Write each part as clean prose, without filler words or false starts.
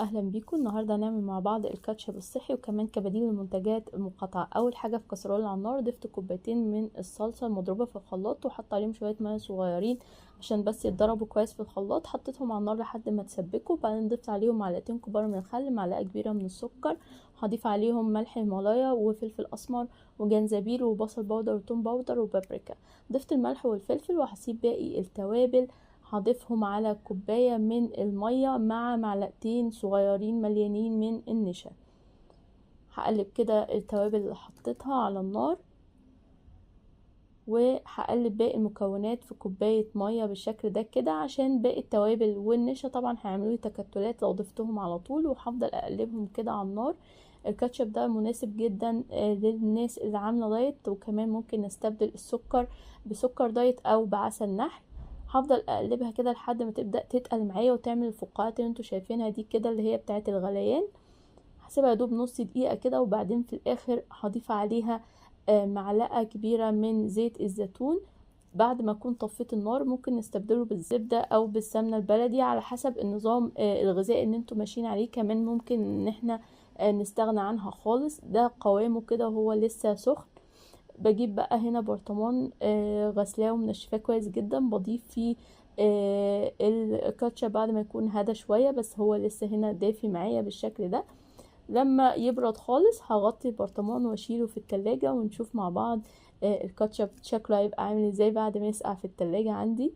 اهلا بيكم. النهارده هنعمل مع بعض الكاتشب الصحي وكمان كبديل للمنتجات المقاطعة. اول حاجة في كسرولة على النار ضفت كوبايتين من الصلصه المضروبه في الخلاط وحط عليهم شوية مية صغيرين عشان بس يتضربوا كويس في الخلاط. حطيتهم على النار لحد ما تسبكوا، بعدين ضفت عليهم معلقتين كبار من الخل، معلقه كبيرة من السكر، هضيف عليهم ملح هيمالايا وفلفل اسمر وجنزبيل وبصل powder وتوم powder وبابريكا. ضفت الملح والفلفل وهسيب باقي التوابل هضيفهم على كوباية من المية مع معلقتين صغيرين مليانين من النشا. هقلب كده التوابل اللي حطيتها على النار وهقلب باقي المكونات في كوباية مية بالشكل ده كده، عشان باقي التوابل والنشا طبعا هيعملوا لي تكتلات لو ضفتهم على طول، وهفضل اقلبهم كده على النار. الكاتشب ده مناسب جدا للناس اللي عاملة دايت، وكمان ممكن نستبدل السكر بسكر دايت او بعسل نحل. هفضل اقلبها كده لحد ما تبدا تتقل معايا وتعمل الفقاعات اللي انتوا شايفينها دي كده اللي هي بتاعه الغليان. هسيبها دوب نص دقيقة كده، وبعدين في الاخر هضيف عليها معلقه كبيرة من زيت الزيتون. بعد ما اكون طفيت النار ممكن نستبدله بالزبده او بالسمنه البلدي على حسب النظام الغذائي اللي انتوا ماشيين عليه. كمان ممكن ان احنا نستغنى عنها خالص. ده قوامه كده وهو لسه سخن. بجيب بقى هنا برطمان غسلاه ومنشفاه كويس جدا، بضيف فيه الكاتشب بعد ما يكون هدى شوية، بس هو لسه هنا دافي معايا بالشكل ده. لما يبرد خالص هغطي البرطمان واشيله في التلاجة، ونشوف مع بعض الكاتشب شكله هيبقى عامل ازاي بعد ما يسقع في التلاجة. عندي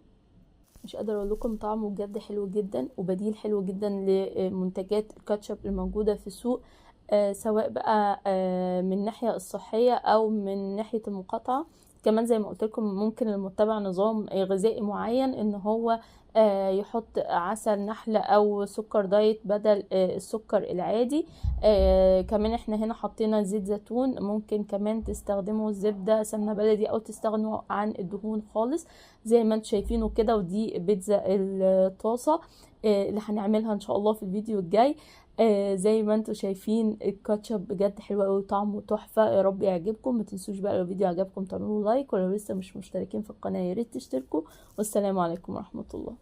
مش قادرة اقول لكم طعمه بجد حلو جدا، وبديل حلو جدا لمنتجات الكاتشب الموجودة في السوق، سواء بقى من ناحية الصحية او من ناحية المقاطعة. كمان زي ما قلت لكم ممكن المتبع نظام غذائي معين ان هو يحط عسل نحل او سكر دايت بدل السكر العادي. كمان احنا هنا حطينا زيت زيتون، ممكن كمان تستخدموا زبدة سمنة بلدي او تستغنوا عن الدهون خالص زي ما انتم شايفينه كده. ودي بيتزا الطاسة اللي هنعملها ان شاء الله في الفيديو الجاي. زي ما انتم شايفين الكاتشب بجد حلو قوي وطعمه تحفة. يا رب يعجبكم. ما تنسوش بقى لو الفيديو عجبكم تعملوا لايك، ولو لسه مش مشتركين في القناة يا ريت تشتركوا. والسلام عليكم ورحمة الله.